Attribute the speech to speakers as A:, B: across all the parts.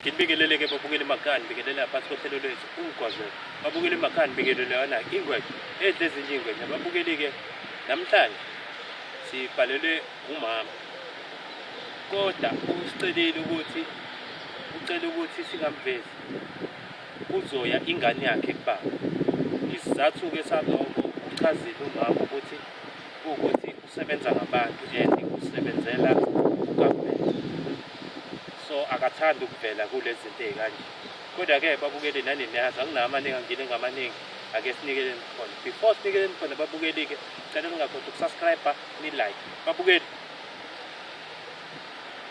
A: Ngibingelele-ke babukeli emakhaya, ngibingelele phansi kohlelo lwethu umgwazelo. Babukeli emakhaya, ngibingelele yona ingwenya edla ezinye iy'ngwenya. Babukeli-ke namhlanje sibhalelwe umama, kodwa usicelile ukuthi ucela ukuthi singamvezi, kuzoya ingane yakhe kubaba. Isizathu-ke salokho uchazile umama ukuthi kuwukuthi usebenza ngabantu and usebenzela ugovernment so akathandi ukuvela kulezi zinto ey'kanje kodwa-ke babukeli nani niyazi anginawo amaningi angine ngamaningi ake sinikeleni khona before sinikeleni khona babukeli-ke cela ningakhohlwa ukusubscribe ni-like babukeli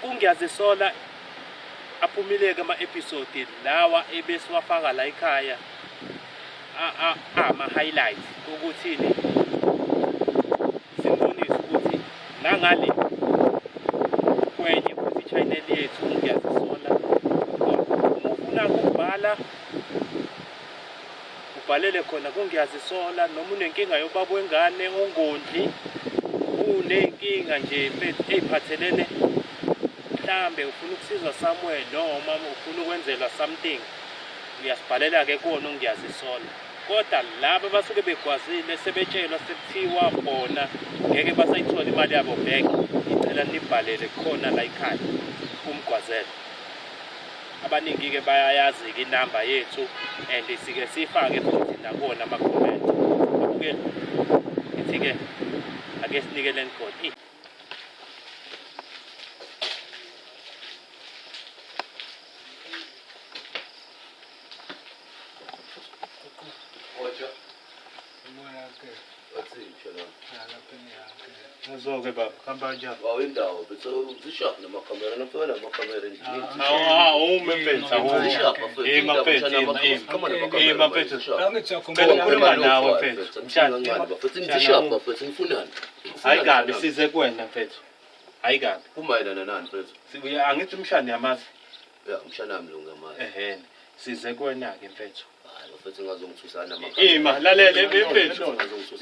A: kungiyazisola aphumile-ke ama-episode lawa ebesiwafaka la ekhaya ama-highlights ukuthini simbonise ukuthi nangale kwenye futhi i-channel yethu ngiyazisola uma ufuna ukubhala ubhalele khona kungiyazisola noma unenkinga yobaba wengane ongondli uney'nkinga nje mfethu ey'phathelene mhlambe ufuna ukusizwa somewhere noma ufuna ukwenzelwa something uyasibhalela-ke kuwona ungiyazisola kodwa laba abasuke begwazile sebetshelwa sekuthiwa bona ngeke basayithola imali yabo back ngicela nibhalele khona la ekhaya kumgwazelo abaningi-ke bayayazi-ke inamba yethu and sike siyifake futhi nakuwona ama-comment abukeli ngithi-ke ake sinikeleni khona. Nazo-ke baba, hamba kanjani?
B: Wawu indawo bese zishaphi namakhamera nafika namakhamera endlini.
A: Awume mfethu, awume.
B: Zishaphi bafethu.
A: Ima mfethu, ima, ima. Ima mfethu. Cela ukukhuluma nawe mfethu. Mshana.
B: Bafethu ngizishaphi bafethu nifunani?
A: Hayi kabi size kuwena mfethu. Hayi kabi.
B: Kumayelana nani mfethu?
A: Angithi umshana yamazi.
B: Ya umshana wami lo ngiyamazi.
A: Ehhe. Size kuwena-ke mfethu.
B: Hayi bafethu ngazongithusana namakhamera.
A: Ima lalela mfethu.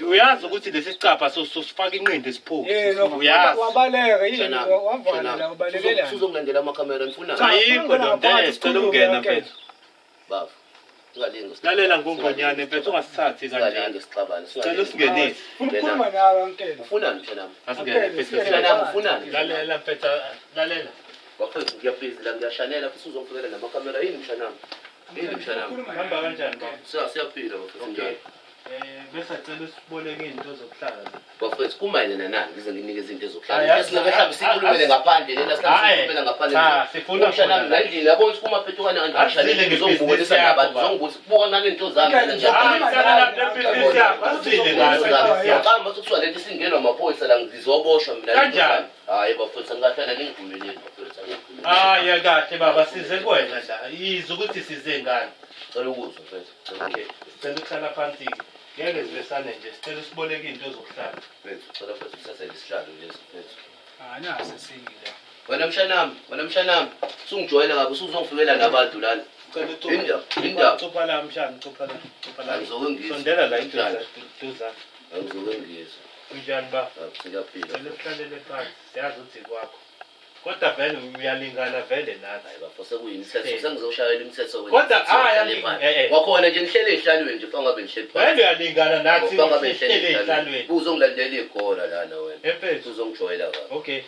A: Uyazi ukuthi lesi sicabha sosifaka inqindi esiphuku.
C: Yena
A: Uyazi.
C: wabaleka yini
B: Mshana,
C: wavala
B: mshana,
C: la ubalekelani.
B: Usuzongilandela amakhamera nifunani?
C: Cha.
A: Ayikho loo nto. Eh, Sicela ukungena mfethu.
B: Bafo. Ungalingi.
A: Lalela ngongonyane mfethu ungasithathi kanjani.
B: Singalingi sixabane.
A: Sicela usingenise.
C: Ufuna ukukhuluma nawe ankele.
B: Ufunani mshanami?
A: Asingene mfethu.
B: Mshanami ufunani?
A: Lalela mfethu lalela.
B: Bafethu ngiyabhizi la ngiyashanela futhi uzongifikela namakhamera yini mshanami? Yini mshanami?
C: Ukhuluma
A: Hamba
C: nawe.
A: kanjani baba?
B: Siyaphila bafethu
A: Okay.
B: njani?
A: Eh bese acela usiboleke izinto zokuhlala.
B: Bafethu kumayelana nani ngize nginike izinto
A: Hayi,
B: ezokuhlala.
A: hayi,
B: Singabe mhlawumbe sikhulumele ngaphandle lena singabe
A: Hayi.
B: sikhulumela ngaphandle.
A: Cha, sifuna
B: Umshanami
A: khona
B: la
A: la.
B: endlini yabo ukuthi kuma phetukane kanje
A: Asizile
B: ngishanele
A: ngebhizinisi
B: ngizongibonisa
A: yakho,
B: nabantu
A: baba.
B: ngizongibonisa buka nale nto zami.
C: Mkhulu,
A: Hayi, sala lapha ebhizinisi yakho. Asizile la ebhizinisi yakho.
B: Ngicabanga ukuthi kuthiwa lento isingenwa amaphoyisa la ngizoboshwa mina.
A: Kanjani?
B: Hayi bafethu angikahlala ningivumeleni bafethu angivumeleni.
A: Hayi kahle baba size kuwena la. Yizwa ukuthi size ngani.
B: Cela ukuzwa mfethu. Cela
A: Okay.
B: ukuzwa.
A: Sicela ukuhlala phansi. Ngeke sivesane nje. Sicela usiboleke izinto zokuhlala.
B: Mfethu cela mfethu uthathe lesihlalo lesi mfethu.
C: Ah nasi esinye la.
B: Wena mshanami, wena mshanami, usungijwayela kabi usuzongifikela nabantu lana.
A: Cela ucuphe.
B: Indaba, indaba.
A: Cupha la mshana, cupha la. Cupha la.
B: Angizoke ngizwe.
A: Sondela la eduze duzane.
B: Angizoke ngizwe.
A: Kunjani ba?
B: Siyaphila.
A: Cela uhlalele phansi. Siyazi ukuthi kwakho. Kodwa vele uyalingana vele nathi.
B: Hayi bafo sekuyini imithetho sengizoshayela imithetho wena.
A: Kodwa,
B: Imithetho
A: hayi,
B: ngihlale phansi.
A: eh, eh.
B: Wakhona nje nihlele ey'hlalweni nje fangabe ngabe nihleli
A: Vele
B: phansi.
A: uyalingana nathi
B: Fangabe ngabe
A: sihlele
B: nihleli
A: ey'hlalweni.
B: ey'hlalweni. Uzongilandela igora lana wena.
A: Emfethu.
B: Uzongijwayela kabi.
A: Okay.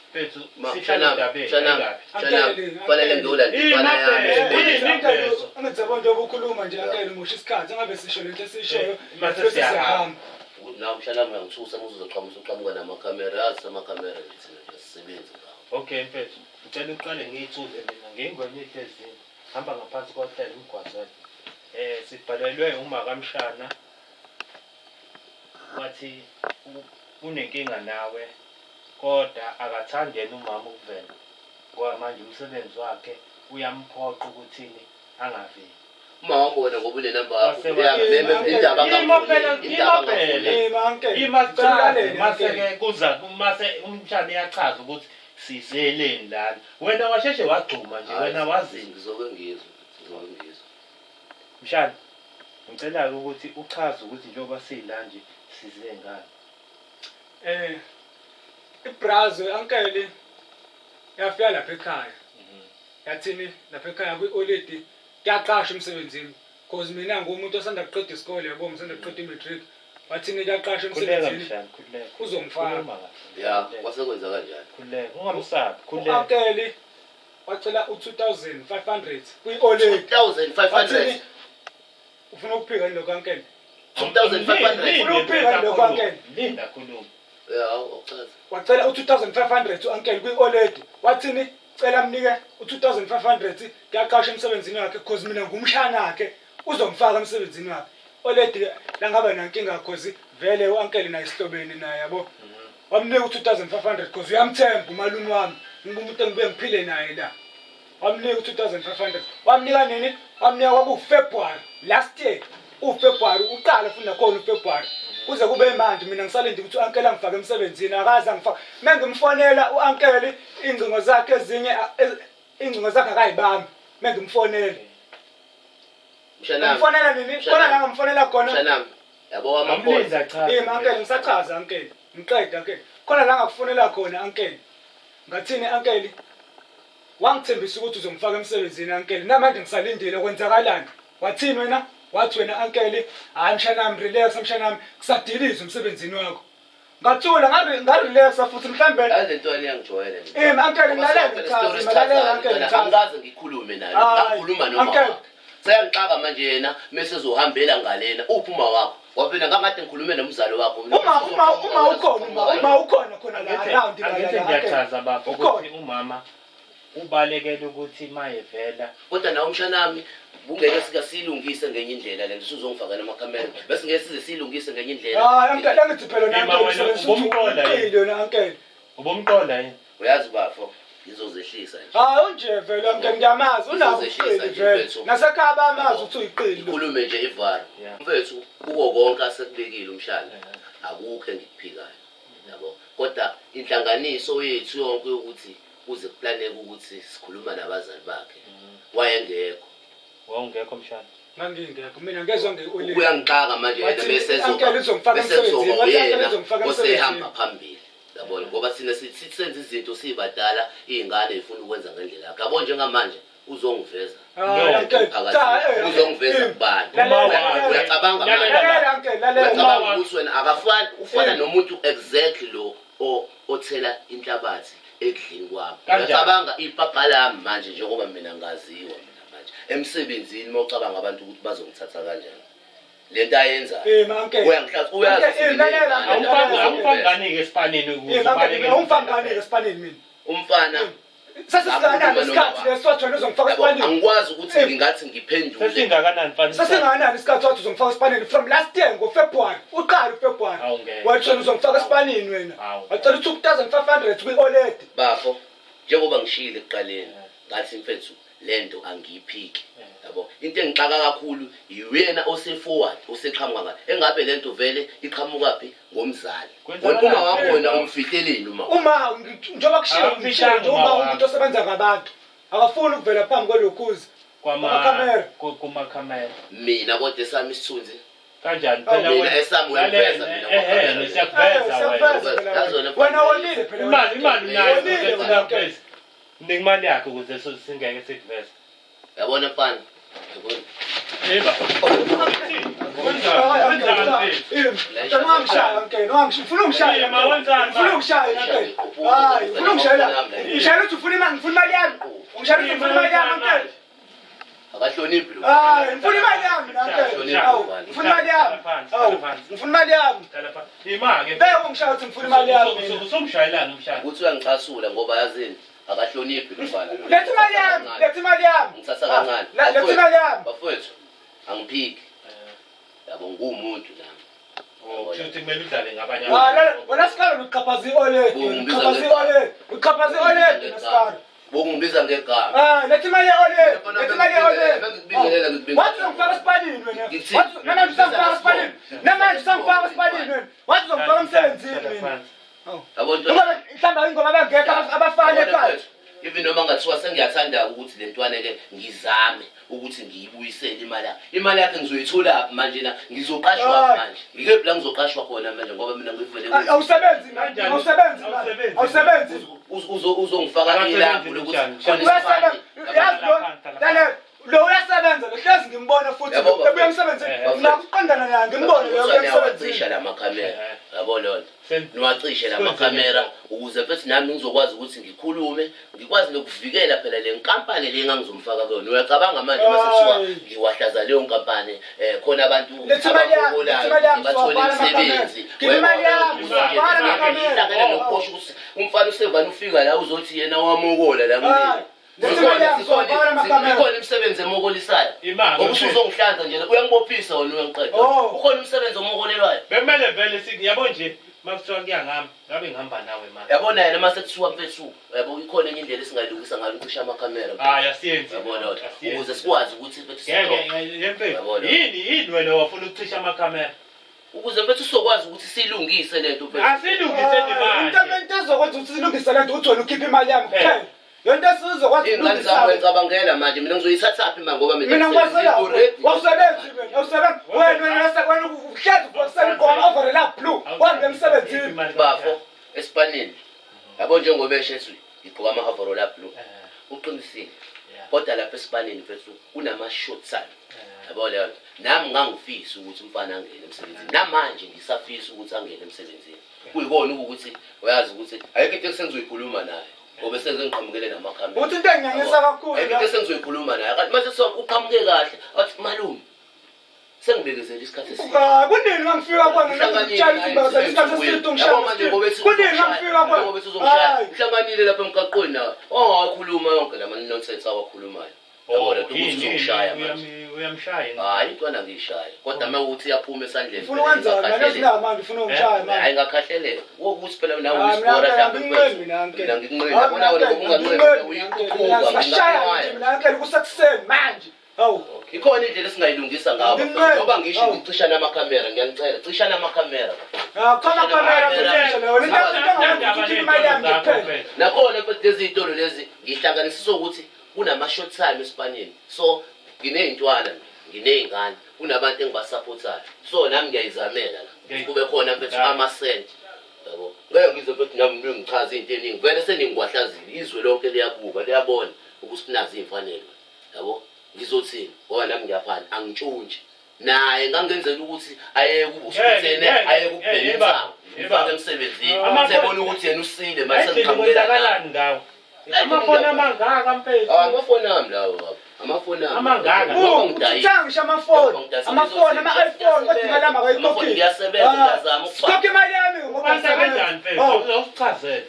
A: Mfethu
B: Ma,
A: sihlale
B: mshanami,
A: odabeni.
B: mshanami,
A: hayi kabi.
B: mshanami,
C: Ankele,
B: kufanele
C: ankele.
B: ngiyolanda
A: Ima
B: intwana yami.
A: phela,
B: esikoleni.
A: yini imbezo?
C: Angithi yabo njengoba ukhuluma nje ankele umosha isikhathi angabe sisho lento esiyishoyo.
A: Eh, mase
C: bese
A: siyahamba.
C: siyahamba.
B: Ukuthi nawe mshanami uyangithusa uma uzoqhamuka uqhamuka namakhamera yazi amakhamera nje thina nje asisebenzi ngawo.
A: Okay mfethu, ngicela uqale ngiyithule mina ngiyingwenye ehlezini. Hamba ngaphansi kohlelo umgwazelo. Eh sibhalelwe uma kaMshana wathi unenkinga nawe kodwa akathandi yena umama ukuvela ngoba manje umsebenzi wakhe uyamphoqa ukuthini angaveli.
B: Uma wambona ngoba unenamba yakho
A: Wase-
B: uyamema indaba
A: Ima phela,
B: angafuni indaba
A: ima phela.
B: angafuni.
C: Ima ankele.
A: Ima
C: Ngicela
A: chaze
C: ulalele,
A: mase
C: ankele.
A: ke kuza mase umshana uyachaza ukuthi sizeleni lana. Wena washeshe wagxuma nje wena wazini.
B: Ngizoke ngizwe, ngizoke ngizwe.
A: Mshana, ngicela-ke ukuthi uchaze ukuthi njengoba sila nje size ngani.
C: Eh ibrazo ankele yafika lapha ekhaya. Yathini lapha ekhaya kwi-oledi kuyaqashwa emsebenzini cause mina ngumuntu osanda kuqeda isikole yabo, ngisanda kuqeda i-matric. Wathini kuyaqashwa
A: Khuleka
C: emsebenzini.
A: mshana, khuleka.
C: Uzongifaka.
A: Khuluma kahle.
B: Ya, kwase kwenza kanjani?
A: Khuleka, ungamsabi, khuleka.
C: U-ankeli wacela u-2500 kwi-oledi.
B: 2500.
C: Wathini ufuna ukuphika yini lokho ankeli?
B: 2500.
C: Ufuna ukuphika lokho, Uncle?
A: Linda khuluma.
B: Ya, awuchaza.
C: Wacela u-2500 u-ankeli kwi-oledi. Wathini cela mnike u-2500 kuyaqasha emsebenzini wakhe cause mina ngumshana wakhe uzomfaka emsebenzini wakhe. Oledi langaba nankinga cause vele u-ankeli naye isihlobene naye yabo. Wamnika u-2500 cause uyamthemba umalume wami, ngumuntu engibuye ngiphile naye la. Wamnika u-2500. Wamnika nini? Wamnika kwakuFebruary last year. UFebruary uqala futhi nakhona uFebruary. Kuze kube manje mina ngisalinde ukuthi u-ankeli angifake emsebenzini, akaze angifake. Mengimfonela u-ankeli ingcingo zakhe ezinye ingcingo zakhe akayibambi. Mengimfonela.
B: Mshanami.
C: Ngimfonela nini? Khona la ngimfonela khona.
B: Mshanami. Yabo amakhosi.
A: Amlinda cha.
C: Eh ankeli ngisachaza ankeli. Ngiqeda ankeli. Khona la ngakufonela khona ankeli. Ngathini ankeli? Wangithembisa ukuthi uzongifaka emsebenzini ankeli. Namanje ngisalindile kwenzakalani? Wathini wena? Wathi wena ankeli, hayi mshanami relax mshanami, kusadilizwa emsebenzini wakho. Ngathula ngarelaxa futhi mhlambe
B: Yazi le ntwana iyangijwayela le.
C: Eh, uncle,
B: Ngoba
C: ngilalela
B: sonke le
C: ngichaze,
B: story
C: ngilalela,
B: sithatha,
C: uncle,
B: ntwana,
C: ngichaze.
B: angikaze ngikhulume naye.
C: Hayi,
B: Angikhuluma noma
C: uncle.
B: wakhe. Seyangixaka manje yena mese ezohambela ngalena. Uphi uma wakho? Wavela ngangade ngikhulume nomzali wakho. Mina
C: uma ukhona uma ukhona khona la around la
A: Angithi
C: la.
A: ngiyachaza baba
C: Ukhona.
A: ukuthi umama ubalekela ukuthi mayevela
B: Kodwa nawe mshanami bungeke sike silungise ngenye indlela le nto usuzongifaka namakhamera. Bese ngeke size silungise ngenye indlela.
C: Hayi uncle, angithi phela
A: Ima
C: na uncle
A: wena,
C: usebenzisa
A: ubumqonda yini?
C: uqili wena uncle.
A: ubomqonda yini?
B: Uyazi bafo ngizozehlisa nje.
C: Hayi unje vele uncle ngiyamazi unabo
B: Uzozehlisa
C: uqili
B: nje,
C: vele.
B: mfethu.
C: Nasekhaya bayamazi ukuthi uyiqili. lo.
B: Ngikhulume nje ivara.
A: Yeah.
B: Mfethu kuko konke asekubekile umshana. Akukho engikuphikayo. Yabo. Kodwa inhlanganiso yethu yonke yokuthi kuze kuplaneke ukuthi sikhuluma nabazali bakhe. Wayengekho.
A: Wawungekho mshana.
C: Ngangingekho mina ngezwa nge-oledi.
B: Kuyangixaka manje yena
C: Wathi,
B: bese
C: "Uncle, uzongifaka
B: bese kuzoba
C: emsebenzini." Wathi, "Uncle,
B: uyena
C: uzongifaka
B: osehamba
C: emsebenzini."
B: phambili. Yabona ngoba thina sithi senza izinto sibadala izingane zifuna ukwenza ngendlela yakhe. Yabo njengamanje uzongiveza.
C: Hayi
A: No.
C: uncle, cha eh.
B: Uzongiveza
C: eh,
B: kubani?
C: Lalela,
A: Uma
C: lalela.
A: wakhe.
B: Uyacabanga manje?
A: Lalela.
C: Lalela uncle, lalela.
B: Uyacabanga
A: Uma
B: ukuthi wena akafani ufana
C: Eh.
B: nomuntu exactly lo othela inhlabathi ekudleni kwami.
A: Kanjani?
B: Uyacabanga ipapa lami manje njengoba mina ngaziwa mina manje emsebenzini mawucabanga abantu ukuthi bazongithatha kanjani. Lento ayenzayo.
C: Eh ma uncle.
B: Uyangihlaza uyazi.
C: Uncle, eh, lalela, uncle.
A: Awumfangani-ke esipanini ukuze
C: Eh uncle,
A: ubalekele
C: awumfangani ke esipanini mina.
B: Umfana
C: Sesingakanani isikhathi leso wathi wena uzongifaka
B: yabo
C: esipanini?
B: angikwazi ukuthi
C: Eh.
B: ngingathi ngiphendule.
A: Sesingakanani mfana?
C: Sesingakanani isikhathi wathi uzongifaka esipanini from last year ngoFebruary. Uqala uFebruary.
A: Awungeke.
C: Wathi wena uzongifaka esipanini wena.
A: Awu.
C: Wacela u2500 kwi-oledi.
B: Bafo njengoba ngishilo ekuqaleni ngathi mfethu lento angiyiphiki. Yabo into engixaka kakhulu uyena ose-forward oseqhamuka ngayo engabe lento vele iqhamuka phi ngomzali.
A: Kwenzakalani?
B: Wena uma wakho wena umfihleleni uma.
C: Uma njengoba kushiwo
A: Akamfihlanga
C: ngishiwo nje uma
A: uma wakho.
C: umuntu osebenza ngabantu akafuni ukuvela phambi kwelokhuzi. Kwamakhamera.
A: Kumakhamera.
B: Mina kodwa esami isithunzi
A: Kanjani
C: Awu,
A: phela
B: mina
A: wena?
B: esami uyangiveza mina
A: Lalela, ehe,
B: kwamakhamera.
A: siyakuveza
C: Eh,
A: wena.
C: siyakuveza phela
B: Yazi
C: wena.
B: wena
C: Wena wonile phela.
A: Imali imali unayo
C: Wonile
A: ukuze
C: wena,
A: singakuvezi. Mnika imali yakhe ukuze singeke sikuveze.
B: Yabona mfana. Yabona.
A: Yeba.
C: Hayi, uncle, cha. Eh, ungangishaya uncle, ungangishaya. Ufuna ungishaya.
A: Eh, ma wenzani,
C: Ufuna
A: ma?
C: ungishaya uncle. Hayi, ufuna ungishayela. Ngishayela ukuthi ufuna imali, ngifuna imali yami. Ungishayela ukuthi ngifuna imali yami uncle.
B: Akahloniphi lo.
C: Hayi, ngifuna imali yami mina uncle. Hawu, ngifuna imali yami. Hawu, ngifuna imali yami.
A: Ima-ke.
C: Beke ungishaya ukuthi ngifuna imali yami mina.
A: Usumshayelani umshana?
B: Ukuthi uyangicasula ngoba yazini akahloniphi lo mfana. lo.
C: Letha imali yami, letha imali yami.
B: Ngithatha kancane.
C: Letha imali yami.
B: Bafowethu angiphiki. Yabo nguwumuntu nami.
A: Oh, kusho ukuthi kumele udlale ngabanye
C: Ah, la wena Sikalo uqhaphaza i-oledi, uqhaphaza i-oledi, uqhaphaza i-oledi wena Sikalo.
B: Bongibiza ngegama.
C: Ah, letha imali ye-oledi, letha imali ye-oledi.
B: Bengikubingelela ngikubingelela.
C: Wathi uzongifaka esipanini wena.
B: Ngithini?
C: Wathi namanje usangifaka esipanini. Namanje usangifaka esipanini wena. Wathi uzongifaka emsebenzini mina.
B: Yabo nto.
C: Ngoba mhlawumbe ingoma bengekho abafana
B: Yabona
C: ekhaya.
B: mfethu. Even noma ngathiwa sengiyathanda ukuthi le ntwana ke ngizame ukuthi ngiyibuyisele imali yakhe. Imali yakhe ngizoyitholaphi manje na? Ngizoqashwa
C: Hayi.
B: manje. Ngikephi la ngizoqashwa khona manje ngoba mina ngivele
C: Ay, Awusebenzi man.
A: Kanjani?
C: Awusebenzi man.
A: Awusebenzi.
C: Awusebenzi.
B: uzongifaka
A: Akasebenzi
B: ilambu lokuthi
A: njani?
B: khona
C: Uyasebenza.
B: isipani.
C: Yazi lo lale lo uyasebenza lo hlezi ngimbona futhi
B: Yabo, bafethu.
C: ebuya emsebenzini.
A: Eh,
C: Mina kuqondana naye ngimbone lo
B: Kuthiwa
C: ebuya
B: niyawacisha
C: emsebenzini.
B: la makhamera
A: Eh.
B: yabo lona
A: Sen-
B: niwacishe la
A: Sikwenze
B: makhamera
A: nje.
B: ukuze mfethu nami ngizokwazi ukuthi ngikhulume ngikwazi nokuvikela phela le nkampani le engangizomfaka kuyona uyacabanga manje uma sekuthiwa
C: Hayi.
B: ngiwahlaza leyo nkampani um khona abantu
C: Letha imali yami,
B: abaholayo
C: letha imali yami,
B: bathole
C: siwabhala amakhamera.
B: imisebenzi
C: Khipha imali yami, siwabhala amakhamera.
B: ihlangene nokuboshwa ukuthi umfana usevane ufika la uzothi yena wamokola la
C: Hayi.
B: kumina
C: Letha imali yami, siwabhala amakhamera.
B: ikhona imisebenzi emokolisayo
A: Imali,
B: ngoba usuzongihlanza nje uyangibophisa wena uyangiqeda
C: Oh.
B: ukhona umsebenzi omokolelwayo
A: Bekumele vele sithi yabo nje makuthiwa kuya ngami ngabe ngihamba nawe manje.
B: yabona yena uma sekuthiwa mfethu yabo ikhona enye indlela esingayilungisa ngayo ukucisha amakhamera
A: Hayi asiyenzi.
B: yabona
A: Asiyenzi.
B: ukuze sikwazi ukuthi mfethu
A: Ngeke
B: sixoxe
A: ngeke mfethu.
B: Yabona.
A: Yini yini wena wafuna ukucisha amakhamera?
B: ukuze mfethu sizokwazi ukuthi siyilungise lento mfethu
A: Asilungise
C: Into
A: manje.
C: into ezokwenza ukuthi silungise lento ukuthi wena ukhiphe imali yami kuphela. Yonto esizokwazi
B: iy'ngane
C: ukulungisa.
B: zami uyayicabangela manje mina ngizoyithathaphi manje ngoba mina
C: Mina
B: ngisebenza
C: ngikwazela.
B: already.
C: Awusebenzi wena, awusebenzi. Wena wena wena uhlezi ufokusela igoma over la blue. Wambe emsebenzini.
B: Bafo esipanini yabo njengoba eshe ngigqoka ama-overall ablue uqinisile kodwa lapha esipanini mfethu kunama-short time yabo leyo nto nami ngangifisa ukuthi umfana angene emsebenzini namanje ngisafisa ukuthi angene emsebenzini kuyikona ukuthi uyazi ukuthi ayikho into esengizoyikhuluma naye ngoba sengiqhamukele namakhamera
C: Uthi into enginyanyisa kakhulu
B: ayikho into esengizoyikhuluma naye kanti mase uqhamuke kahle athi malume sengibekezele isikhathi eside
C: Ah, kunini ngangifika kwana ngikutshela ukuthi ngibazela isikhathi eside ungishaya. Kunini ngangifika kwana. Hayi.
B: Uhlanganile lapha emgaqweni nawe ongawakhuluma yonke la nonsense awakhulumayo yabona ukuthi uzongishaya manje
A: Uyamshaya.
B: hayi intwana ngiyishaya kodwa uma ukuthi iyaphuma esandleni
C: Ufuna ukwenzani? Mina sina manje ufuna ungishaya manje.
B: hayi ngakhahleleka wokuthi phela nawe
C: Hayi, mina
B: uyisibora
C: phela
B: mhlawumbe
C: nginqeni mina uncle.
B: mina nginqeni
C: Hayi,
B: yabona
C: mina
B: wena
C: uncle,
B: ngoba unganqeni
C: nginqeni,
B: uyiqhuba
C: mina sashaya nje mina uncle kusekuseni manje. Hawu.
B: Ikhona indlela esingayilungisa ngayo
C: Nginqeni.
B: ngoba ngisho
C: Hawu.
B: ngicisha namakhamera ngiyanicela cisha namakhamera
C: Ah, khona kamera kucisha leyo. Into into ukuthi imali yami nje kuphela.
B: Nakhona mfethu lezi zitolo lezi ngihlanganisisa ukuthi kunama-short time esipanini so nginey'ntwana mina nginey'ngane kunabantu engibasaphothayo so nami ngiyayizamela la kube khona mfethu amasenti yabo ngeke ngize mfethu nami ngichaze into eningi vele seningikwahlazile izwe lonke liyabuka liyabona ukuthi nazi iy'mfanelo yabo ngizothini ngoba nami ngiyaphana angitshontshi naye ngangenzela ukuthi ayeke ubusuthene ayeke ukubhema insangu ngifake emsebenzini sebona ukuthi yena usile manje sengiqhamukela
A: kwenzakalani ngawo amafoni amangaka mfethu
B: amafoni ami lawo baba amafoni ami
A: Amangaka.
C: Uthanga ngisho amafoni. Amafoni, ama-iPhone kodwa imali yami akayikhokhi.
B: Ngiyasebenza ngiyazama ukufaka
C: Sikhokha imali yami ngoba
A: Uphatha kanjani mfethu
C: Oh.
A: awusichazele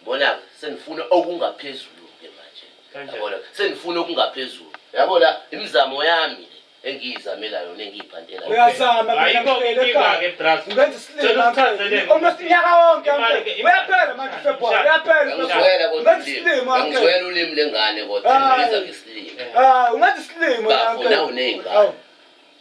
B: bona senifuna okungaphezulu ke manje
A: Kanjani?
B: yabona senifuna okungaphezulu yabona imizamo yami le engiyizamelayo nengiyibhantelayo
C: Uyazama mina
A: Ayikho
C: ngihlele
A: inkinga
C: ekhaya.
A: ke bras
C: Ungenza isilima.
A: Cela usichazele.
C: Almost unyaka wonke
A: Imali
C: uncle.
A: ke- imali-
C: Uyaphela manje February. Uyaphela.
B: Ngiyangizwela kodwa
C: Ungenza
B: ulimi.
C: isilima uncle.
B: Ngiyangizwela ulimi lengane kodwa
C: Hayi.
B: ngibiza ngesilima
C: Ah, ungenza isilima
B: Bafo,
C: uncle.
B: nawe uney'ngane.
C: Hawu.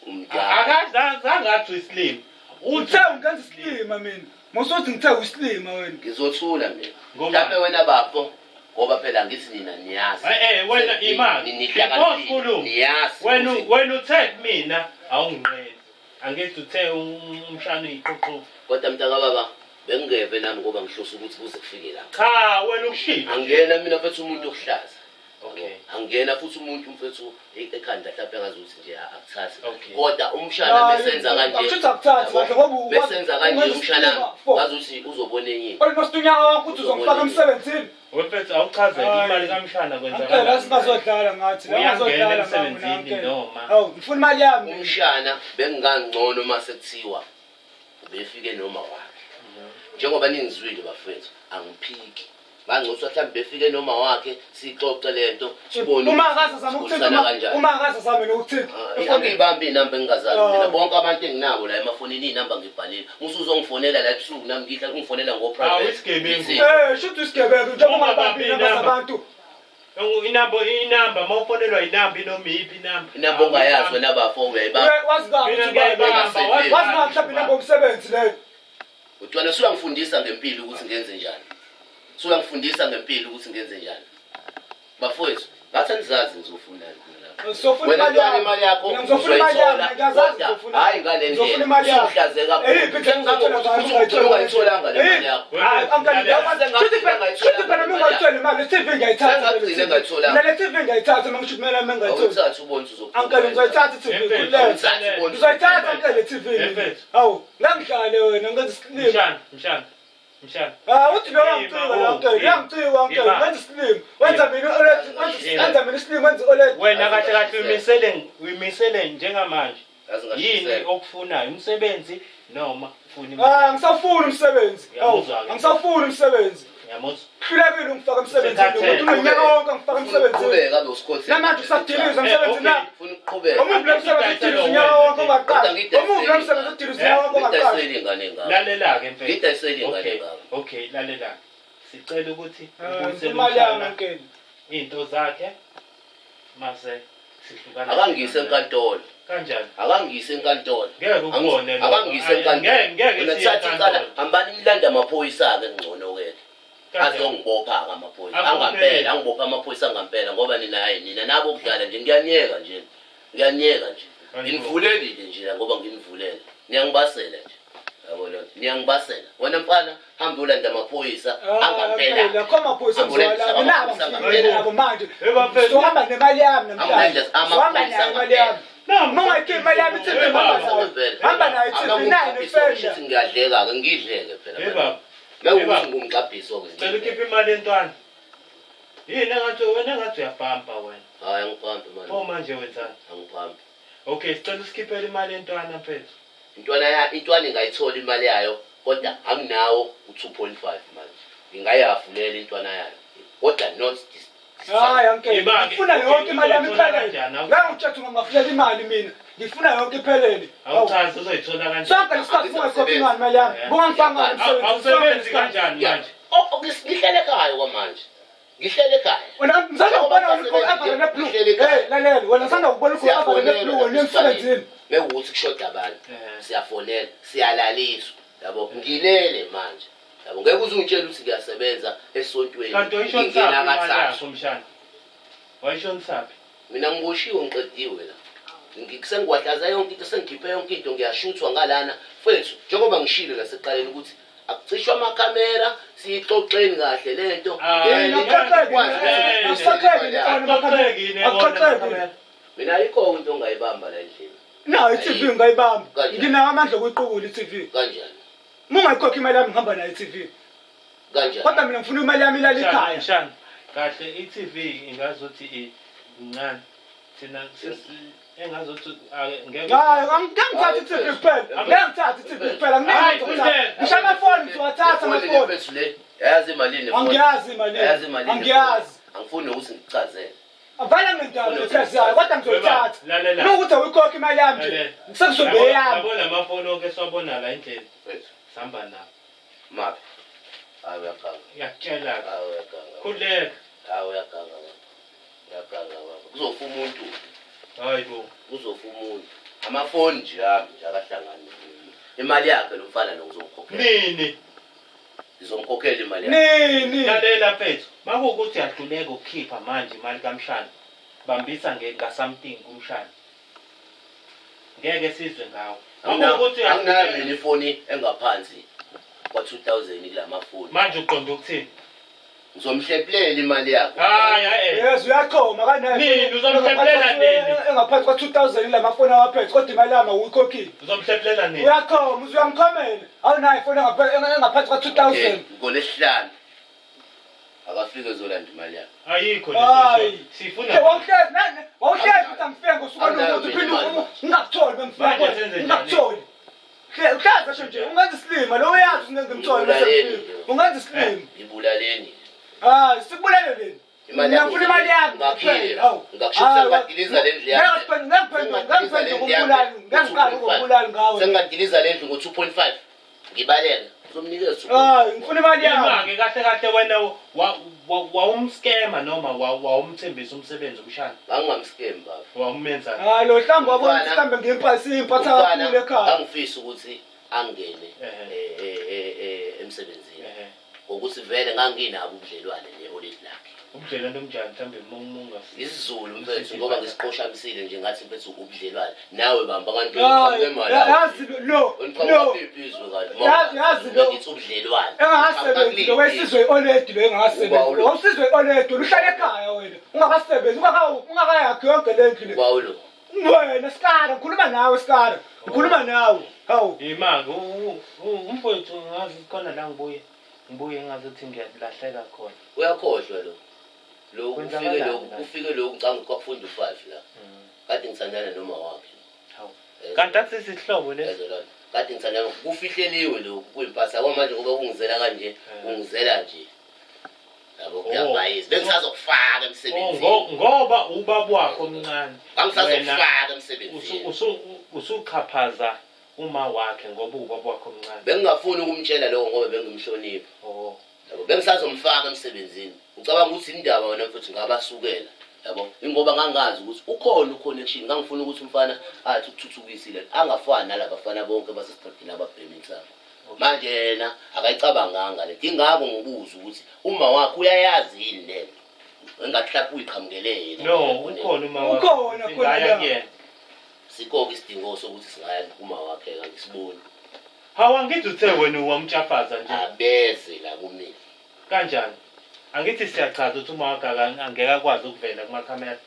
B: Umdala
A: akazangathi uyisilima
C: Uthe ungenza isilima mina. Musuthi ngithe uyisilima wena.
B: ngizothula mina
A: Ngoba-
B: mhlawumbe wena bafo ngoba phela ngithi nina niyazi
A: Eh wena imali
B: Nihlakaniphile,
A: Before
B: niyazi
A: wena
B: ukuthi-
A: wena uthe kumina awunginqeni angithi uthe umshana uyiqhuqhu
B: kodwa mntakababa bengingeve nami ngoba ngihlose ukuthi kuze kufike lapho
A: cha wena ukushilo
B: angena mina mfethu umuntu okuhlaza
A: Okay.
B: angena futhi umuntu mfethu ekhanda mhlawumbe engazuthi nje akuthathi
A: Okay.
B: kodwa umshana
C: Hayi,
B: besenza kanje
C: akusho akuthathi kahle ngoba
B: besenza kanje
C: ungenza
B: umshana
C: isilima, four.
B: ngazuthi uzobona enye into.
C: Almost unyaka wonke uthi uzongifaka emsebenzini.
A: wemfethu awuchazele
C: Hayi.
A: imali kamshana
C: Uncle, la singazodlala ngathi. La
A: Uyangena
C: ungazodlala
A: emsebenzini
C: ngami,
A: noma?
C: Hawu, ngifuna imali yami.
B: Umshana bekungangcono uma sekuthiwa ubefike noma wakhe njengoba ningizwile bafethu angiphiki bangcono mhlawumbe befike noma wakhe sixoxe lento sibone
C: Uma
B: ukuthi
C: akaze azame ukuthinta
B: sikhulumisana
C: uma
B: kanjani.
C: uma akaze azame nokuthinta.
B: Ah, angiyibambi iy'namba engingazazi mina
C: Ah.
B: bonke abantu enginabo la emafonini iy'namba ngibhalile usuzongifonela la ebusuku nami ngihla ungifonela
A: Hawu, isigebengu.
B: ngo-private
C: Eh, shuthi isigebengu njengoba ungabambi
A: Ungabambi
C: inamba
A: inamba.
C: zabantu.
A: Inamba inamba mawufonelwa inamba inoma iyiphi inamba
B: inamba ongayazi wena bafo uyayibamba
C: Eh, Wazi kahle
A: Mina
C: ukuthi ubani.
A: ngiyayibamba
C: Wazi kahle mhlawumbe inamba yomsebenzi leyo.
B: utwana suyangifundisa ngempilo ukuthi ngenze njani suyangifundisa ngempilo ukuthi ngenze njani Bafowethu, ngathi anizazi ngizofunani mina lapha.
C: Ngizofuna
B: Wena
C: imali
B: ntwana
C: yami.
B: imali yakho
C: Mina ngizofuna imali yami,
B: uzoyithola,
C: ngiyazazi
B: kodwa
C: ngizofuna.
B: hhayi ngale
C: Ngizofuna
B: ndlela.
C: imali yami.
B: Usuhlazeka
C: Eyiphi indlela
B: Sengangokuthi
C: engizothola ngayo,
B: futhi ugcine ungayitholanga le mali yakho.
C: Hayi, uncle,
B: Sengathi
C: shuthi phela
B: ngayitholanga
C: shuthi phela
B: le
C: mina
B: mali
C: ungayitholi imali, le TV ngiyayithatha.
B: Sengathi
C: le TV.
B: ngayitholanga.
C: Mina le TV ngiyayithatha uma ngisho kumele uma ngayitholi.
B: Awuyithathe ubone ukuthi uzophuma
C: Uncle ngizoyithatha i-TV
A: Mfethu,
C: khululeka.
B: Awuyithathe ubone.
C: Ngizoyithatha uncle le TV.
A: Mfethu.
C: Hawu, ngangidlale wena ngenza isilima.
A: Mshana, mshana, mshana.
C: Ah, uthi lo uyangicika la uncle, uyangicika uncle,
A: Ima.
C: wenza isilima. Wenza mina oledi,
A: Ima.
C: wenza mina isilima, wenza oledi.
A: Wena kahle kahle uyimisele uyimisele njengamanje.
B: Yazi
A: Yini
B: ngashisela.
A: okufunayo? Umsebenzi noma ufuna
C: Ah,
A: imali?
C: angisawufuni umsebenzi. Hawu,
A: Ngiyamuzwa-ke.
C: angisawufuni umsebenzi.
A: Ngiyamuzwa.
C: Hlulekile ungifaka emsebenzini.
A: Usekhathele.
C: Umuntu unonyaka wonke angifaka emsebenzini.
B: Uqhubeka abe usikhothele.
C: Namanje usadiliza emsebenzini
A: okay.
C: na.
B: Ufuna ukuqhubeka.
C: Omuphi lo msebenzi odiliza unyaka wonke ungaqashi? Omuphi lo msebenzi odiliza unyaka wonke ungaqashi?
B: Ngidayisele ingane ngakho.
A: Lalela-ke mfethu.
B: Ngidayisele ingane
A: Okay,
B: ngakho.
A: okay, lalela. Sicela ukuthi
C: Ah,
A: ubuyisele
C: Imali yami
A: umshana
C: uncle.
A: iy'nto zakhe mase sihlukana.
B: Akangiyise enkantolo.
A: Kanjani?
B: Akangiyise enkantolo.
A: Ngeke ukubone lokho.
B: Akangiyise enkantolo.
A: Ngeke ngeke
B: Wena
A: siye
B: thatha icala,
A: enkantolo.
B: hambani nilande amaphoyisa-ke ngcono-ke.
A: Kanjani?
B: Azongibopha-ke amaphoyisa.
A: Akubophe.
B: Angampela, angibopha amaphoyisa angampela ngoba nina hayi nina nabo kudlala nje ngiyaniyeka nje. Ngiyaniyeka nje.
A: Kanjani?
B: Nginivulelile nje la ngoba nginivulele. Niyangibasela nje. Yabo leyo nto. Niyangibasela. Wena mfana hamba uyolanda amaphoyisa angampela.
C: Akho amaphoyisa
B: Ambulensi,
C: ngizowalanda nabo
B: amaphoyisa
C: ngifike
B: angempela.
C: nabo manje.
A: Hey, bafethu.
C: Ngizohamba nemali yami namhlanje.
B: Ambulensi,
C: Ngizohamba
B: amaphoyisa
C: nayo imali yami.
A: Nami.
C: Uma ungayikhiphi imali yami i-TV
A: Hey,
C: hamba
A: baba.
C: nayo. Hamba nayo i-TV nayo nefenda.
B: Shuthi ngiyadleka-ke ngidleke phela.
A: Hey baba,
B: Mewukuthi
A: baba.
B: ngumqabhiso-ke.
A: Cela ukhiphe imali yentwana. Yini engathi wena engathi uyabhampa wena.
B: Hayi angiphampi mani.
A: Pho manje wenzani?
B: Angiphampi.
A: Okay, sicela usikhiphele imali yentwana mfethu.
B: Intwana ya intwana ingayithola imali yayo kodwa anginawo u-2.5 manje. Ngingayihafulela intwana yayo. Kodwa not this.
C: Hayi uncle,
A: Yibake.
C: ngifuna yonke imali yami
A: Uzoyithola
C: iphelele.
A: kanjani?
C: Ngeke ngitshela ukuthi ungafunela imali mina. Ngifuna yonke iphelele. Hawu.
A: Awuchazi uzoyithola kanjani?
C: Sonke lesikhathi ungayikhokhi ingane imali yami. Bungangifanga emsebenzini.
A: Awusebenzi kanjani manje?
B: Oh, oh, ngihlele ekhaya kwamanje. Ngihlele ekhaya.
C: Wena ngisanda ukubona wena ugqoke avale ne-blue. Hey, lalela, wena ngisanda ukubona ugqoke avale ne-blue wena emsebenzini.
B: Mewukuthi kushoda abantu.
A: Eh.
B: Siyafonela, siyalaliswa. Yabo, ngilele manje. Yabo, ngeke uze ungitshele ukuthi ngiyasebenza esontweni.
A: Kanti wayishonisaphi
B: Ngingena
A: imali
B: kathathu.
A: yakho mshana? Wayishonisaphi?
B: Mina ngiboshiwe ngiqediwe la. Sengiwahlaza yonke into sengikhiphe yonke into ngiyashuthwa ngalana. Mfethu, njengoba ngishilo nasekuqaleni ukuthi akucishwa amakhamera, siyixoxeni kahle lento.
A: Hayi,
B: Then
C: Akuxoxeki,
B: ikwazi ukuthi
C: akuxoxeki,
B: imali yakho.
A: Akuxoxeki ne wona
C: Akuxoxeki.
A: amakhamera.
B: Mina ayikho into ongayibamba la endlini.
C: Nayo i-TV ngayibamba.
B: Kanjani?
C: Nginawo amandla okuyiqukula i-TV.
B: Kanjani?
C: Uma ungayikhokhi imali yami ngihamba nayo i-TV.
B: Kanjani?
C: Kodwa mina ngifuna imali yami ilale
A: Mshana,
C: ekhaya.
A: mshana, kahle i-TV ingazuthi incane. Thina sesi engazuthi ngeke
C: Hayi, angeke ngithathe i-TV kuphela. Ngeke ngithathe i-TV kuphela.
A: Hayi,
C: Ngeke
A: kuhle.
C: Ngisho amafoni ngizowathatha
B: Le foni le
C: amafoni.
B: mfethu le, yazi imalini le foni?
C: Angiyazi imali.
B: Yazi imalini le
C: Angiyazi.
B: foni? Angifuni nokuthi ngikuchazele.
C: Avale ngendaba leprice yayo kodwa ngizoyithatha.
A: Lalela.
C: Nokuthi awuyikhokhi imali yami nje.
A: Lalela.
C: Sekuzobe eyami.
A: Yabo lamafoni onke esiwabona la endlini
B: Mfethu,
A: sihamba nawo.
B: maphi? Hayi uyaganga.
A: Ngiyakutshela ke.
B: Hayi uyaganga.
A: Khuleka.
B: Hayi uyaganga baba. Uyaganga baba. Kuzofa umuntu.
A: Hayi bo.
B: Kuzofa umuntu. Amafoni nje ami nje akahlangani. Imali yakhe lo mfana lo ngizomkhokhela.
A: Nini?
B: Ngizomkhokhela imali yakhe.
C: Nini?
A: Lalela mfethu. Makuwukuthi uyahluleka ukukhipha manje imali kamshana. Bambisa nga-something kumshana. Ngeke sizwe ngawo. Makuwukuthi
B: Anginayo
A: uyahluleka.
B: mina ifoni engaphansi kwa-2000 kulamafoni.
A: Manje uqonda ukuthini?
B: Ngizomhlephulela imali yakhe.
A: Hayi hayi.
C: Yes, uyaqoma kanayo.
A: Nini? Uzomhlephulela nini?
C: Engaphansi kwa-2000 lamafoni awaphethe kodwa imali yami awuyikhokhile.
A: Uzomhlephulela nini?
C: Uyaqoma, uyamkhomela. Awunayo ifoni engaphansi kwa-2000.
B: Okay, ngolesihlanu. Akafike ezolanda imali yakhe.
A: Ayikho le
C: Hayi.
A: nto. Sifuna
C: Ke wawuhlezi nani? Wawuhlezi ukuthi angifike ngosuku
B: Anginayo
C: olukuthi
B: mina
C: uphinde
B: imali manje.
C: ngingakutholi bengifika
A: Manje
C: khona.
A: senze njani?
C: Ngingakutholi. Uhlezi asho nje ungenza isilima lo uyazi ukuthi ngeke ngimthole bese
B: Ngibulaleni
C: ngifika.
B: nje.
C: Ungenza isilima.
B: Ngibulaleni.
C: Hayi, sikubulele leni.
B: Imali
C: Mina
B: yakho
C: ngifuna imali yami.
B: Ngakhile.
C: Hawu.
B: Ngakusho sengingadiliza le ndlu yami.
C: Ngeke ngiphenduke ngombulali, ngeke ngiqale ngombulali ngawe.
B: Sengingadiliza le ndlu ngo-2.5. Ngibaleka. Uzomnikeza 2.5.
C: Hayi, ngifuna imali yami.
A: Ima-ke kahle kahle wena wawumskema noma wawumthembisa umsebenzi umshana
B: Ngangingamskemi baba.
A: wawumenza
C: Hayi lo mhlawumbe wabona
B: Umfana-
C: ukuthi mhlawumbe ngimpatha impatha
B: Umfana
C: kakhulu ekhaya.
B: angifisi ukuthi angene
A: Ehhe.
B: emsebenzini.
A: Ehhe.
B: Ngokuthi vele nganginabo ubudlelwane ne-oledi lakhe.
A: Ubudlelwane obunjani mhlawumbe uma ungasi
B: isiZulu mfethu ngoba ngisiqoshamisile nje ngathi mfethu ubudlelwane nawe bamba kanti
C: Hayi,
B: uqhamuke imali
C: yazi lo lo
B: izwe kanti
C: Yazi lo-
B: ngithi ubudlelwane
C: engakasebenzi lo wesizwe i-oledi lo engakasebenzi
B: Uba ulo.
C: wawusizwe i-oledi uhlala ekhaya wena ungakasebenzi ungakayakhi yonke le ndlu le
B: Bawulo
C: wena Skara ngikhuluma nawe Skara ngikhuluma nawe hawu
A: Imanga umfowethu ngazi khona la ngibuye ngibuye ngazuthi ngiyalahleka khona.
B: Uyakhohlwa lo lo ufike
A: Kwenzakalani
B: lo
A: la?
B: ufike lo ngicanga kwakufunda u5 la kade ngithandana noma wakhe.
A: Hawu. Kanti athi sisihlobo lesi.
B: Ezolona kade ngithandana kufihleliwe lokhu kuyimpahla yabo manje ngoba kungizela kanje kungizela nje yabo
A: Oh.
B: kuyabhayiza bengisazokufaka
A: Oh,
B: emsebenzini.
A: Ngoba ubaba wakho omncane. Wena
B: Ngangisazokufaka emsebenzini.
A: Usuxhaphaza uma wakhe ngoba ubaba wakho omncane.
B: Bengingafuni ukumtshela lokho ngoba bengimhlonipha.
A: Oh.
B: Yabo bengisazomfaka emsebenzini. Ucabanga ukuthi indaba wena mfethu ngabasukela yabo ingoba ngangazi ukuthi ukhona uconnection ngangifuna ukuthi umfana athi ukuthuthukisile angafani nalabafana bonke basesitradini ababhema insangu. Manje yena akayicabanganga le ingakho ngibuza ukuthi uma wakhe uyayazi yini lento engathi mhlawumbe uyiqhamukele yena.
A: No, ukhona uma wakhe.
C: Ukhona, khona
A: Singaya
C: la.
A: kuyena.
B: Sikho-ke isidingo sokuthi singaya kuma wakhe kangisiboni.
A: Hawu angithi uthe wena wamtshafaza nje.
B: Abeze la kumina.
A: Kanjani? Angithi siyachaza ukuthi uma wakhe angeke akwazi ukuvela kumakhamera.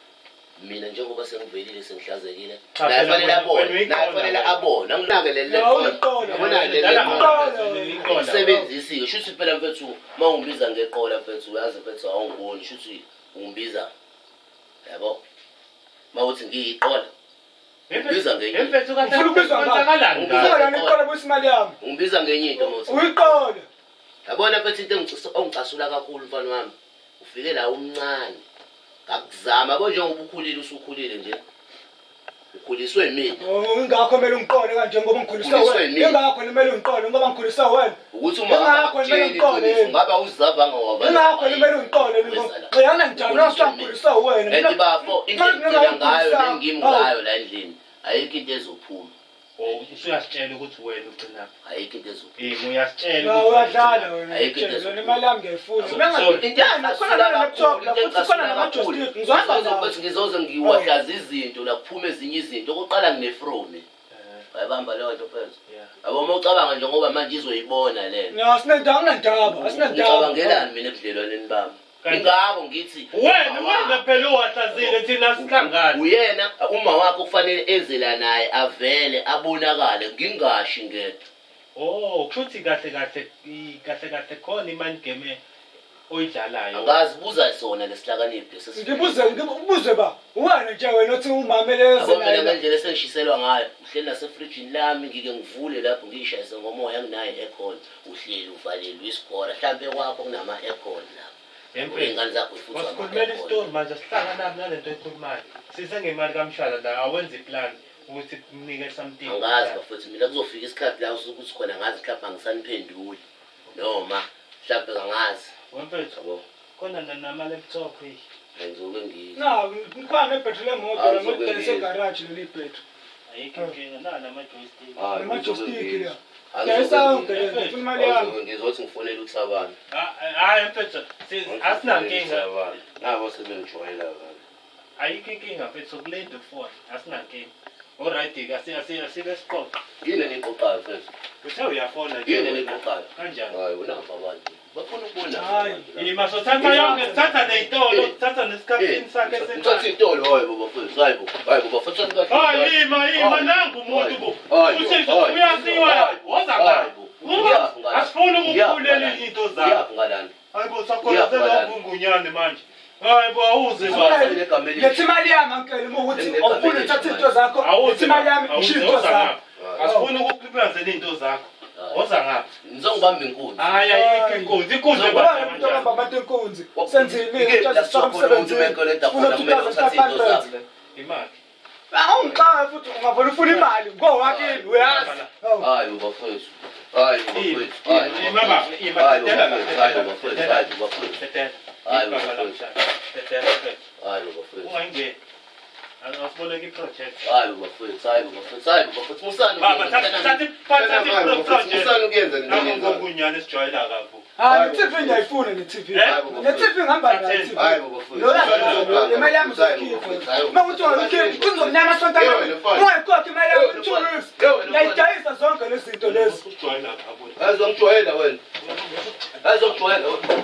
B: Mina njengoba sengivelile sengihlazekile
A: Cha,
B: naye
A: phela
B: fanele
A: wena
B: abone
A: uyiqola
B: naye fanele
A: wena.
B: abone anginake leli
C: Ya, uyiqola.
B: yabona leli
A: Dlala
B: qola.
A: ngawe, iqola.
B: Usebenzisile shuthi phela mfethu uma ungibiza ngeqola mfethu uyazi mfethu awungiboni shuthi ungibiza yabo uma uthi ngiyiqola Ungibiza ngenye.
A: Mfethu
C: Ufuna ukubizwa ngani?
A: kwenzakalani
B: Ungibiza-
A: ngawe?
C: Ukhona iqola buyisa imali yami
B: ungibiza ngenye into uma uthi
C: uyiqola
B: yabona mfethu into ongicasula kakhulu mfana wami ufike la umncane ngakuzama yabo njengoba ukhulile usukhulile nje ukhuliswe yimina.
C: Oh, ingakho kumele ungiqole kanje ngoba ngikhuliswe
B: Ukhuliswe
C: wena.
B: yimina.
C: Ingakho kumele ungiqole ngoba ngikhuliswe wena.
B: Ukuthi uma
C: Ingakho kumele
B: ngakutsheli
C: ungiqole.
B: iqiniso ngaba uzavanga waba
C: Ingakho kumele ungiqole mina. Yana njani wasangikhuliswe wena.
B: And bafo into
C: Mina
B: engigcina ngayo
C: ngikhuliswa.
B: nengimi
C: Hawu.
B: ngayo la endlini ayikho into ezophuma.
A: Oh, usuyasitshela ukuthi wena ugcina.
B: Ayikho into ezophuma.
A: Yimi uyasitshela
C: Ya
A: ukuthi wena
C: uyadlala
A: ugcina.
C: wena.
B: Ayikho into
C: Wena imali yami ngiyayifuna.
A: So-
C: Mina
A: so-
B: Into
C: khona
B: engicasula
C: na-laptop
B: kakhulu,
C: la
B: into
C: futhi khona
B: engicasula kakhulu.
C: nama-joystick. Ngizohamba
B: Ngizoze
C: nawo.
B: mfethu ngizoze ngiwahlaza izinto la kuphume ezinye izinto. Okokuqala nginefroni. Wayibamba leyo nto mfethu.
A: Yeah.
B: Yabo uma ucabanga nje ngoba manje izoyibona le nto.
C: Ya asinendaba anginandaba asinandaba.
B: Ngicabangelani mina ebudlelwaneni bami?
A: Kanti-
B: Ingakho ngithi
A: Wena wena phela owahlazile thina sihlangane.
B: uyena uma wakho kufanele eze la naye avele abonakale ngingashi ngedwa.
A: Oh, kushuthi kahle kahle kahle kahle khona imani game oyidlalayo.
B: Angazi buza sona lesihlakaniphi lesi.
C: Ngibuze ngibuze ba wena nje wena othi umamele
B: Yabo mina ngendlela esengishiselwa ngayo uhleli nasefrijini lami ngike ngivule lapho ngiyishayise ngomoya nginayo i-aircon uhleli uvalelwe isigora hlampe kwakho kunama-aircon lapho
A: Emfethu.
B: iy'ngane zakho zifuthwa
A: Wasikhulumela
B: ama-aircon.
A: isitori manje sihlangana nalento oyikhulumayo. Sisengemali kaMshala la awenza iplan ukuthi kunike something.
B: Angazi bafethu mina kuzofika isikhathi la usuke ukuthi khona ngazi mhlawumbe angisaniphenduli noma mhlawumbe angazi
A: Wemfethu
B: yabo
A: khona nama laptop hey.
B: ngizoke ngiyi
C: Na ngikhona nebhetri lemoto
B: Ah,
C: la
B: ngizoke
C: ngidayise
B: ngizwe.
C: egarage leli bhetri.
A: Ayikho inkinga na nama joystick.
B: Hayi,
C: Nama
B: ngizoke
C: joystick
B: ngizwe.
C: la.
B: Angizoke
C: Dayisa
B: ngizwe.
C: yonke le nto ngifuna imali yami.
B: Angizoke ngizothi ngifonele uThabani.
A: Hayi mfethu asinankinga.
B: Nabo sebengijwayela kabi.
A: Ayikho inkinga mfethu kulento phone asinankinga. Alright ke asibe siqoqa.
B: Yini eniqoqayo mfethu?
A: Uthe uyafona nje.
B: Yini
A: wena.
B: eniqoqayo?
A: Kanjani?
B: Hayi unapha abantu. Bafuna ukubona.
C: Hayi.
B: abantu la.
A: Yima sothatha yonke sithatha ney'tolo sithatha nesikhathini sakhe
B: Uthatha iy'tolo hayi bo bafethu hayi bo hayi bo bafethu kahle.
A: Hayi yima yima
B: Hayi.
A: nangu umuntu bo.
B: Hayi.
A: Uthi
B: Hayi.
A: uyasiwa
B: Hayi.
A: woza
B: Hayi
A: ngapha.
B: bo. Ngiyaphi ngala?
A: Asifuni ukukhulela
B: Ngiyaphi
A: izinto zakho.
B: Ngiyaphi ngalana?
A: Hayi bo sakhona
B: Ngiyaphi ngalana?
A: sengangungunyane manje. Hayi bo awuze ba.
B: Hayi. Negama elihle.
C: Ngithi imali yami ankele uma ukuthi
B: Negama
C: awufuni
B: elihle
C: uthathe
B: manje.
C: izinto zakho.
A: Awuze
C: Ngithi imali yami
A: awuze,
C: ngishiye izinto
A: woza
C: zakho.
A: ngapha. Asifuni ukukulimazela izinto zakho. Woza ngapha.
B: Ngizongibamba inkunzi.
A: Hayi ayikho inkunzi inkunzi
B: Hayi.
C: Ubani umuntu obamba abantu inkunzi? Senzile
B: Ike
C: uthatha
B: la
C: sifaka
B: kuthiwa khona umuntu
C: emsebenzini.
B: umekweleta
C: Ufuna
B: khona kumele uthathe izinto
C: 2500.
B: zakhe.
A: Imali.
C: Awungixaka futhi ungavele ufuna imali ngowakini uyazi. Hawu.
B: Hayi bo bafethu. Hayi bo bafethu. Hayi bo
A: Ima baba, ima
B: Hayi bo
A: tetela la.
B: bafethu. Hayi bo bafethu. Hayi bo bafethu.
A: Tetela.
B: Hayi bo
A: Baba la
B: bafethu.
A: mshana. Tetela mfethu.
B: Hayi bo bafethu.
A: Ungayingeni. Asiboleke i-project.
B: Hayi bo bafethu. Hayi bo bafethu. Hayi bo bafethu. Musani
A: Baba
B: ukuyenza.
A: thatha thatha
B: Hayi bo bafethu.
A: i-project.
B: Musani ukuyenza lento
A: Nangu
B: eniyenzayo.
A: ngungunyane esijwayela kabi.
C: Ah, ne-TV ngiyayifuna ne-TV.
A: Eh?
C: Ne-TV ngihamba nayo i-TV.
B: Hayi bo bafowethu.
C: Lola le mali yami uzoyikhipha. Uma kuthi ungayikhiphi, uzomnyama sonke
B: Yebo, wena mfana.
C: Ungayikhokhi imali yami
B: Yebo,
C: 2
B: mfana.
C: weeks.
B: Yebo, wena mfana.
C: Ngiyayidayisa zonke lezi zinto lezi.
A: Usujwayela kabi.
B: Azongijwayela wena. Azongijwayela wena.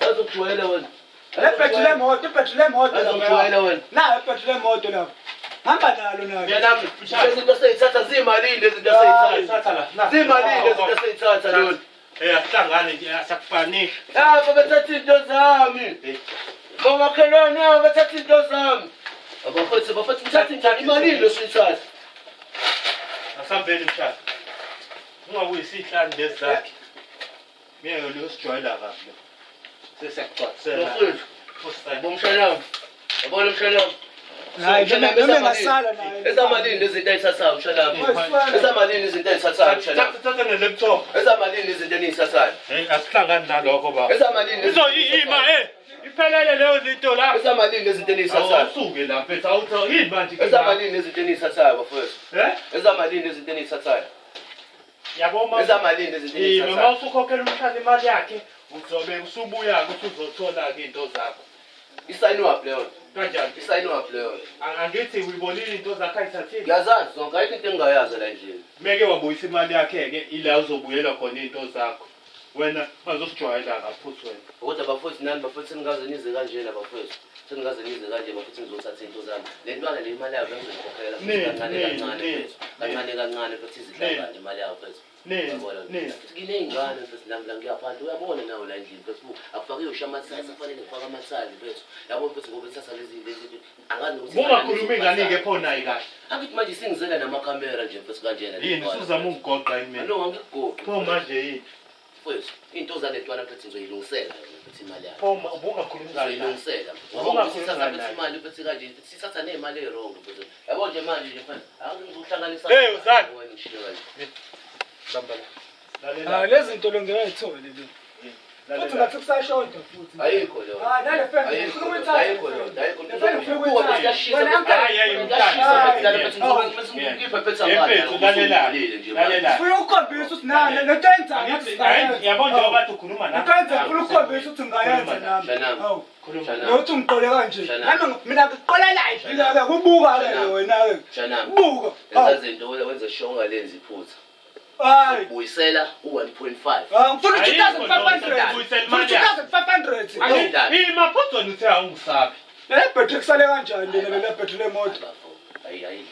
B: Azongijwayela wena.
C: Le bhetri lemoto, ibhetri lemoto lapha.
B: Azongijwayela wena.
C: Nayo ibhetri lemoto lapha. Hamba nalo nalo.
B: Mina nami izinto seyithatha zimalini lezinto seyithatha.
A: Thatha la. Na.
B: Zimalini lezinto seyithatha lona.
A: Eh asihlangane nje asakufanisha.
B: Lapha bethatha into zami. Bomakhelwane aba bethatha into zami. Abafethu bafethu uthatha into imalini lesiyithatha.
A: Asambeni mshana. Ungabuyisi ihlani lezi zakhe. Ngeke lo sijwayela kabi lo. Sesiyakuxoxela.
B: Bafethu, bomshana wami. Yabona mshana wami.
C: Hayi, noma engasala naye.
B: Ezamalini izinto ayithathayo mshana wami.
C: Wesifana.
B: Ezamalini izinto ayithathayo mshana wami.
A: Thatha ne-laptop.
B: Ezamalini izinto eniyithathayo.
A: Hey asihlangani nalokho baba.
B: Ezamalini.
A: Izoyima eh. Iphelele leyo zinto la.
B: Ezamalini izinto eniyithathayo.
A: Awusuke la mfethu awutho yini manje?
B: Ezamalini izinto eniyithathayo bafowethu.
A: Eh?
B: Ezamalini izinto eniyithathayo.
A: Yabo ma.
B: Ezamalini izinto
A: Ima
B: eniyithathayo.
A: mawusukhokhela umshana imali yakhe uzobe usubuya-ke usuzothola-ke iy'nto zakho.
B: Isayini up leyo.
A: Kanjani?
B: Isayini up leyo.
A: Angithi uyibonile iy'nto zakhe ayithathile.
B: Ngiyazazi zonke ayikho into engingayazi la endlini.
A: Meke wabuyisa imali yakhe-ke ila uzobuyela khona iy'nto zakho. Wena bazosijwayela kafuthi wena.
B: Kodwa bafowethu nani bafowethu seningaze nize kanjena bafowethu. Seningaze nize kanje bafowethu ngizothatha into zami. Le ntwana le imali yayo bengizoyikhokhela futhi
A: Nini,
B: kancane
A: nini,
B: kancane
A: nini,
B: mfethu. Kancane kancane futhi izihlangane imali yayo mfethu.
A: Nini,
B: Uyabona?
A: nini.
B: Futhi nginey'ngane mfethu nami la ngiyaphandle uyabona nawe la endlini mfethu akufakiwe usho amathayili kufanele ngifake amathayili mfethu. Yabo mfethu ngoba ethatha lezi lezi angazi nokuthi
A: Bungakhulumi ingane-ke pho naye kahle.
B: Angithi manje singizela namakhamera nje mfethu kanjena.
A: Yini usuzama ungigoqa yini mina?
B: No angikugoqi.
A: Pho manje yini?
B: Mfethu into zale ntwana mfethu ngizoyilungisela yona mfethu imali yayo.
A: Pho ubungakhulumi kahle.
B: Ngizoyilungisela.
A: Ubungakhulumi
B: Ngoba sithatha
A: kahle.
B: mfethu imali mfethu kanje sithatha ney'mali ey'rongo mfethu. Yabo nje manje nje mfethu angizohlanganisa.
A: Hey, uzani?
B: Wena ngishiye kanje.
A: Bamba la. Lalela.
C: Hayi lezi zinto lo ngeke ngithole le. Futhi
A: Lalela.
C: ngathi kusashoda futhi.
B: Ayikho leyo.
C: Ah, nale fence
B: Ayikho
C: ngifuna
B: leyo.
C: ukuyithatha.
B: Ayikho leyo. Ayikho.
C: Le fence ngifuna ukuyithatha.
B: Kuyashisa.
C: Wena uncle,
A: Hayi, hayi,
B: Kuyashisa
A: mntana.
B: mfethu mfethu ngiphe phetha
A: Mfethu, lalela. Lalela.
C: Ngifuna ukukhombisa ukuthi nani lento yenzayo
A: Angithi, hayi, yabo njengoba bathi ukhuluma nami.
C: Lento yenzayo ngifuna ukukhombisa ukuthi ngingayenza nami.
B: Mshanami.
C: Hawu.
A: Khuluma nami.
C: Nokuthi ungiqole kanje.
B: Mshanami.
C: Nami mina ngiqola live la ke kubuka ke wena ke.
B: Mshanami.
C: Buka. Hawu.
B: Leza zinto wenza sure ungalenzi iphutha.
C: Hayi.
B: Buyisela u-1.5.
C: Ah, ngifuna
A: Ayikho
C: 2500.
A: Buyisela
C: Ngifuna
A: imali yakhe.
C: 2500.
B: Angithi-
A: Ima futhi wena uthe awungisabi.
C: Le bhetri kusale kanjani lena le bhetri lemoto?
B: Bafo, ayi ayi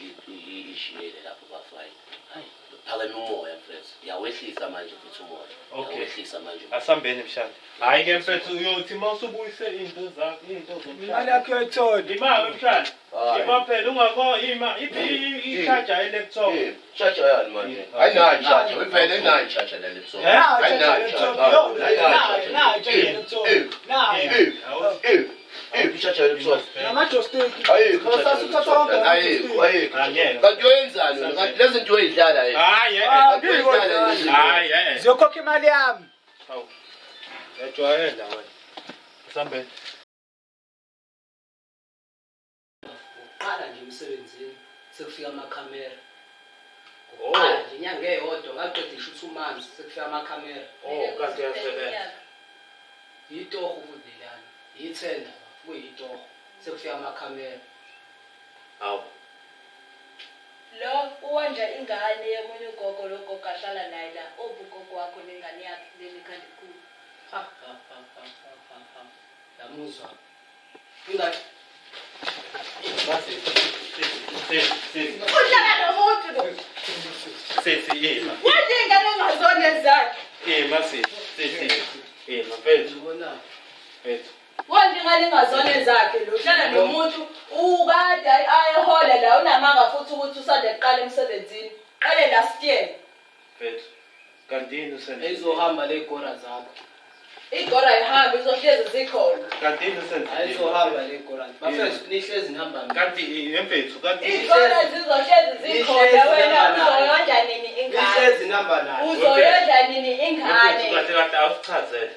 B: ishiyele lapho bafo hayi. Hayi, phakeme umoya mfethu. Ngiyawehlisa manje futhi umoya.
A: Okay.
B: Ngiyawehlisa manje.
A: Asambeni mshana. Hayi ke mfethu uyothi uma usubuyise iy'nto zakho, iy'nto
C: Imali
A: zomshana.
C: yakho uyoyithola.
A: Ima ke mshana.
B: Hayi.
A: Ima phela ungako ima iphi i-charger ye-laptop.
B: Eh, charger yani manje. Ayinayo charger. Ivele ayinayo charger la laptop.
A: Eh?
C: Nayo
B: Ayinayo
C: charger
B: charger.
C: laptop.
B: Ayinayo
C: Nayo, nayo
B: charger.
C: charger laptop.
B: Eh,
C: Nayo.
B: eh, eh, eh, charger laptop.
C: Nama-joystick.
B: Ayikho
C: Sasa
B: charger
C: uthatha wonke
B: laptop. Ayikho,
C: ama-joystick.
B: ayikho.
A: Angeke.
B: Kanti uyoyenzani wena? Kanti lezi zinto uyidlala yini?
A: Hayi eh.
C: Ah,
B: Kanti uyidlala lezi zinto.
A: Hayi eh.
C: Ziyokhokha imali yami.
A: Hawu. Uyajwayela wena. Asambeni.
D: Uqala nje emsebenzini sekufika amakhamera.
A: Oh.
D: Uqala nje inyanga eyodwa ngaqeda ngisho 2 months sekufika amakhamera.
A: Oh, kanti uyasebenza.
D: Yitoho futhi lana. Yithenda kuyitoho sekufika amakhamera.
A: Hawu.
E: Lo uwanja ingane yomunye ugogo lo gogo ahlala naye la obugogo wakho nengane yakhe leli khanda elikhulu.
D: Ha ha ha ha ha ha ha. Yamuzwa. Ingane
A: Sisi, sisi,
E: Uhlala nomuntu lo.
A: sisi ima.
E: Wanje ingane engazona ezakhe.
A: Ima sisi, sisi. Ima mfethu,
D: ngibona
A: mfethu.
E: Wanje ingane engazona ezakhe lo uhlala nomuntu ukade ayehola la unamanga futhi ukuthi usande kuqala emsebenzini. Qale last year.
A: Mfethu. Kanti yini usenze?
D: ayizohamba le gora zakho.
E: Igora ihambe izohlezi zikhona.
A: Kanti yini usenze?
D: Ayizohamba le gora. Bafethu nihlezi nihamba mina.
A: Kanti mfethu, kanti
E: Igora zizohlezi zikhona wena uzoyondla nini ingane?
D: Nihlezi nihamba nayo.
E: Uzoyondla nini
A: mfethu
E: ingane?
A: kahle kahle awusichazele.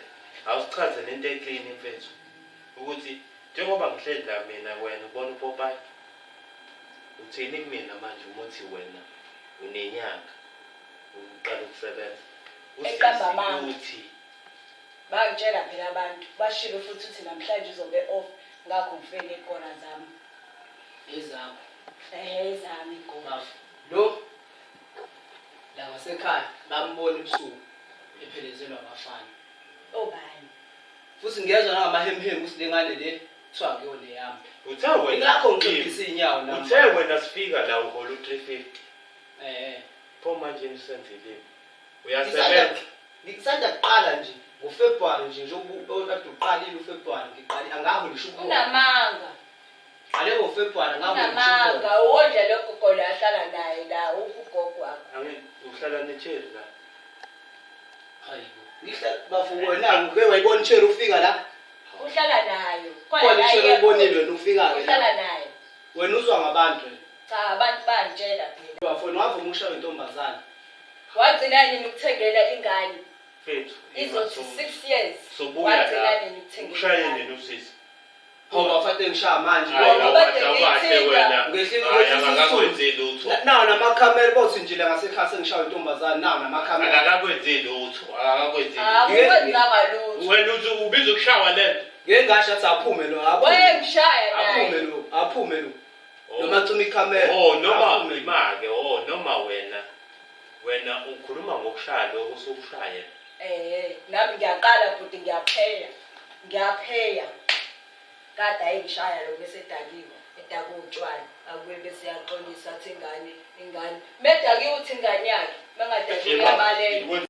A: Awusichazele into eclean mfethu. Ukuthi njengoba ngihleli la mina wena ubona upopayi. Uthini kumina manje uma uthi wena unenyanga uqala ukusebenza.
E: Eqamba amanga.
A: Uthi
E: Bangitshela phela abantu, bashilo futhi ukuthi namhlanje uzobe off, ngakho ngifike ngey'kora zami.
D: Ezakho.
E: Ehhe, ezami iy'kora.
D: Bafo. Lo la ngasekhaya bambona ebusuku ephelezelwa abafana.
E: Obani?
D: Futhi ngiyezwa nangamahemhemu ukuthi le ngane le kuthiwa kuyona eyami.
A: Uthe wena
D: Ingakho ngixegisa iy'nyawo nami.
A: Uthe wena sifika la uhola u-350.
D: Eh.
A: Pho manje nisenzileni? Uyasebenza.
D: Ngisanda kuqala nje ngoFebruary nje njengoba kade uqalile uFebruary ngiqale angaho ngisho ukuhola.
E: Unamanga.
D: Qale ngoFebruary angaho ngisho
E: Unamanga.
D: ukuhola.
E: Uwondla lo gogo lo ahlala naye la, ugogo wakho.
A: Angi uhlala necheri la.
D: Hayibo. Ngihlala bafo wena uke wayibona icheri ufika la.
E: Uhlala nayo.
D: Khona
E: la
D: icheri
E: iye
D: oyibonile
E: khona.
D: wena ufika ke la.
E: Uhlala nayo.
D: Wena uzwa ngabantu wena.
E: Cha, abantu bangitshela phela.
D: Bafo wavuma ukushaya intombazana.
E: Wagcina nini ukuthengela ingane?
A: Mfethu.
E: Izothi 6 years.
A: Sobuya
E: Wagcina
A: la.
E: nini ukuthengela
A: Ushaye
E: ingane?
A: nini usisi?
D: Hawu bafate ngishaya manje.
A: Hayi,
E: Ngoba
A: awukahle, awukahle
E: ngithinta.
A: wena.
D: Ngehlile
A: Hayi,
D: ukuthi
A: akakakwenzi lutho.
D: Nawo namakhamera bothi nje la ngasekhaya sengishaya intombazana nawo namakhamera.
A: Akakakwenzi lutho. Akakakwenzi lutho.
E: Akukwenzanga lutho.
A: Wena uthi ubiza ukushawa lento.
D: Ngeke ngasho athi aphume lo aphume.
E: Wayengishaya
D: Aphume
E: naye.
D: lo aphume lo.
A: Oh.
D: Noma cima ikhamera.
A: Oh noma
D: Aphume.
A: imake oh noma wena wena ukhuluma ngokushaya lokho usukushaya.
E: Eh, nami ngiyaqala bhuti ngiyapheya. Ngiyapheya. Kade ayengishaya lo bese edakiwe, edakwe utshwala. Abuye bese yaxolisa athi ingane, ingane. Medakiwe uthi ingane yakhe, mengadakiwe uyabaleka.